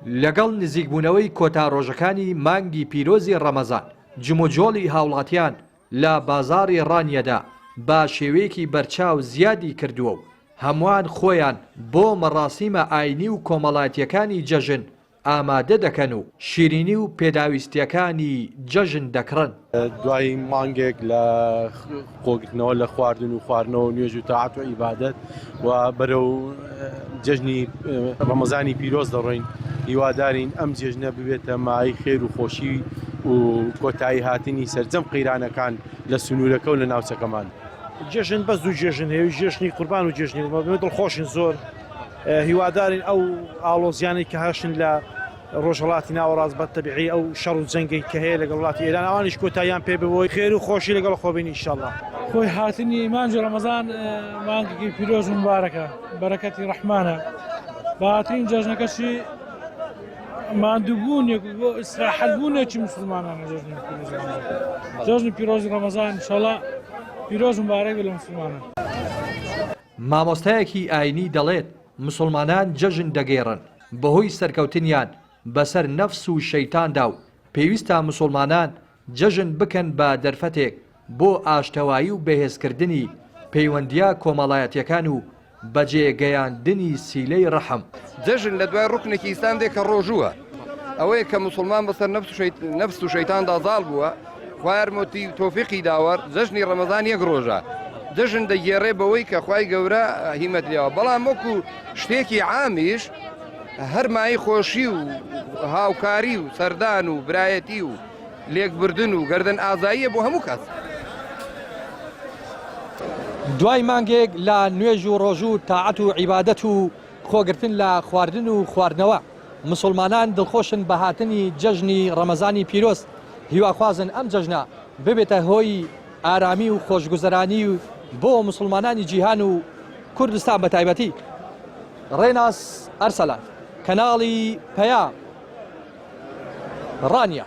لەگەڵ نزیکبوونەوەی کۆتا ڕۆژەکانی مانگی پیرۆزی ڕەمەزان، جموجۆڵی هاوڵاتیان لە بازاڕی ڕانیەدا بە شێوەیەکی بەرچاو زیادی کردووە و هەمووان خۆیان بۆ مەڕاسیمە ئاینی و کۆمەڵایەتییەکانی جەژن ئامادە دەکەن و شیرینی و پێداویستییەکانی جەژن دەکڕن. دوای مانگێک لە خۆگرتنەوە لە خواردن و خواردنەوە و نوێژ و تاعەت و عیبادەت و بەرەو جەژنی ڕەمەزانی پیرۆز دەڕۆین، هیوادارین ئەم جێژنە ببێتە مایەی خێر و خۆشی و کۆتایی هاتنی سەرجەم قەیرانەکان لە سنوورەکە و لە ناوچەکەمان. جێژن بەس دوو جێژن هەیە جێژنی قوربان و جێژنی دڵخۆشین زۆر هیوادارین ئەو ئاڵۆزیانەی کە هەشن لە ڕۆژهەڵاتی ناوەڕاست بە تەبیعی ئەو شەڕ و جەنگەی کە هەیە لەگەڵ وڵاتی ئێران ئەوانیش کۆتاییان پێ ببۆی خێر و خۆشی لەگەڵ خۆبین ئینشاءاللە. خۆی هاتنی مانگی ڕەمەزان مانگێکی پیرۆز و مبارەکە بەرەکەتی ڕەحمانە بە هاتنی جەژنەکەشی ماندووبوونێک بۆ ئیسراحەتبوونێکی مسلمانانە جەژنی پیرۆزی ڕەمەزان جەژنی پیرۆزی ڕەمەزان ئینشاءاللە پیرۆز و مبارەک بێت لە مسلمانان. مامۆستایەکی ئاینی دەڵێت، مسوڵمانان جەژن دەگێڕن بەهۆی سەرکەوتنیان بەسەر نەفس و شەیتاندا و پێویستە مسوڵمانان جەژن بکەن بە دەرفەتێک بۆ ئاشتەوایی و بەهێزکردنی پەیوەندییە کۆمەڵایەتییەکان و بەجێ گەیاندنی سیلەی ڕەحم. جەژن لە دوای ڕوکنێکی ئیسلام دێ کە ڕۆژووە، ئەوەیە کە موسڵمان بەسەر نەفس و شەیتاندا زاڵ بووە، خوا یارمەتی و تۆفیقی داوە، جەژنی ڕەمەزان یەک ڕۆژە، جەژن دەگێڕێ بەوەی کە خوای گەورە هیمەت لێوە، بەڵام وەکو شتێکی عامیش هەر مایەی خۆشی و هاوکاری و سەردان و برایەتی و لێکبردن و گەردن ئازاییە بۆ هەموو کەس. دوای مانگێک لە نوێژ و ڕۆژوو و تاعەت و عیبادەت و خۆگرتن لە خواردن و خواردنەوە، مسوڵمانان دڵخۆشن بە هاتنی جەژنی ڕەمەزانی پیرۆز، هیواخوازن ئەم جەژنە ببێتە هۆی ئارامی و خۆشگوزەرانی بۆ مسوڵمانانی جیهان و کوردستان بە تایبەتی. ڕێناس ئەرسەلان، کەناڵی پەیام، ڕانیە.